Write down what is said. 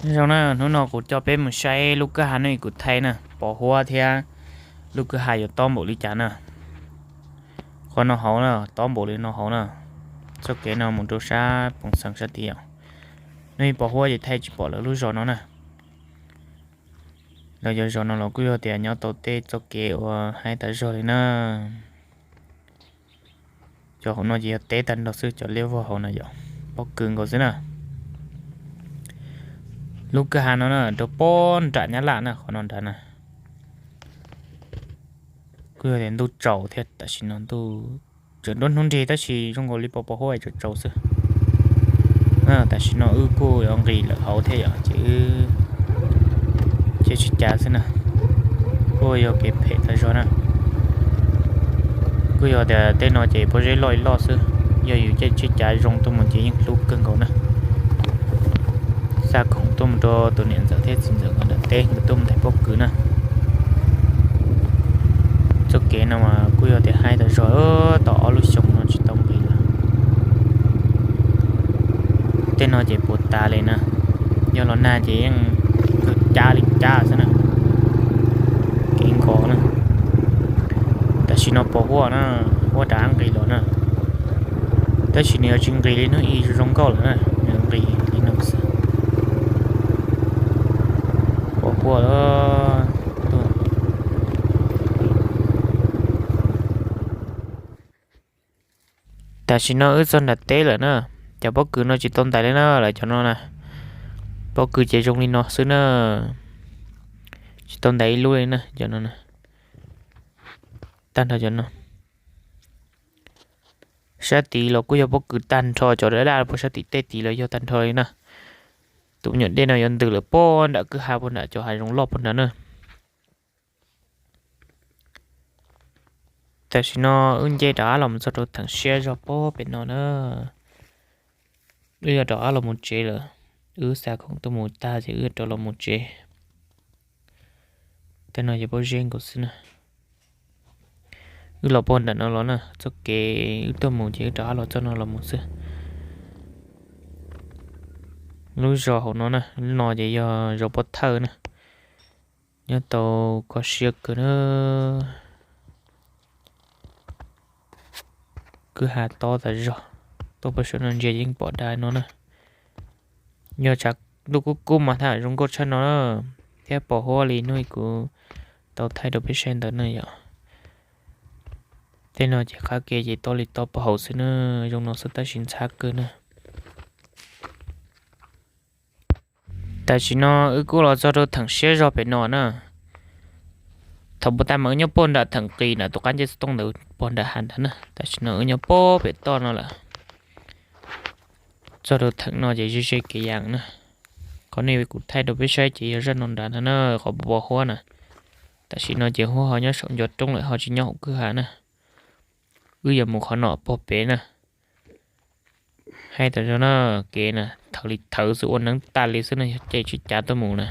Zoo na, hnub no kuv coj peb mus saib lub kwj ha no kuv thaij na, pos huab thiab lub kwj ha yuav tob npaum li cas na. Qhov no hauv na, tob npaum li no hauv na. Txoj kev no mus rau sab Poo Xees sab tid os. Nws pos huab ces thaij tsis pom lawv lub zos no na. Lawv cov zos no los kuj yog tias nyob tau tej txoj kev uas haib tas zog li na. Cov hauv no ces yog teb tag nrho xwb, cov liab vog hauv no yog pob kws nkaus xwb na. Lub kwj ha no na rau pob nram Nyab Laj na, qhov no nrad na. Kuj yog tias ntuj tsaus thiab, tam sim no ntuj tseem nruab hnub nrig tab sis zoo nkaus li pos pos huab tsaus tsaus xwb. Tam sim no wb kuj yuav nqis lawm hauv thiab yom, ces wb caij tsheb cav xwb na. Kuj yog kev phem tas zog na. Kuj yog tias tej no ces pob zeb loj li loj xwb, yog yus caij tsheb cav zoo tuaj mus ces yeej hlub kawg nkaus na. Xa khoom tuaj mus rau tus niam ntxawm thiab txiv ntxawm nkawd nram teb, nkawd tuaj mus ntais pob kws na. Txoj kev no mas kuj yog tias haib tas zog, tau ob lub xyoo no tsis tau nqis lawm. Tej no ces puas tas li na, yog los nag ces yeej kawg cab li cab xwb na. Kev nkos na. Tam sim no pos huab na, huab rov qab nqis los na. Tab sis nws yuav tsis nqis li hnub i zoo nkauj lawm na, nws nqis li no xwb. Pos huab lawm. Tam sim no wb txog nram teb lawm na, cov pob kws no tsis tau ntais li na, lawv cov no na. Pob kws ces zoo li no xwb na, tsis tau ntais ib lub li na, cov no na. Tag nrho cov no. Sab tid los kuj yog pob kws tag nrho, cov daj daj puag sab tim tej tid los yog tag nrho li na. Tus me nyuam dej no yuav ntws lawm puag nram kwj ha puag nram cov hav zoov loj puag nrad na. Tam sim no wb nce rov qab los mus txog rau theem siab zog puag pem no na. Wb yuav rov qab los mus tsev lawm. Wb xa khoom tuaj mus tag ces wb yuav rov los mus tsev. Tej no ces pob zeb nkaus xwb na. Wb los puag nram no los na, txoj kev wb tuaj mus ces wb rov qab los txoj no los mus xwb. Lub zos hauv no na, lub no ces yog zos Pov Thawj na. Nyob tau kho siab kawg na. Kwj ha tob tas zog, tuaj puag saum no ntsia yeej pom dab no na. Yog tshav ntuj kub kub mas tham zoo nkauj tshaj no na, thiab pos huab li hnub kuv tau thaij rau peb saib ntawd na yom. Tej no ces qab ke ces tob li tob puag hauv xwb na, zoo no xwb tab sis ntxhab kawg na. Tam sim no wb kuj los txog rau theem siab zog pem no na. Thaum puag ta mas wb nyob puag nram theem qis nram tus qab ncej xov tooj ntawd puag nram hav ntawd na, tam sim no wb nyob puag pem toj no lawm. Txog rau theem no ces ze ze kev yas na. Qhov no kuv thaij rau peb saib ces yog zaj no nrad ntag na, qhov pos huab na. Tam sim no ces huab ho nyob saum ncov roob lawm ho tsis nyob hauv kwj ha na. Wb yuav mus qhov no puag pem na. Hais tias zog na, kev na thawv li thawv xwb, ua neeb tas li xwb no, yog caij tsheb cav tuaj mus na.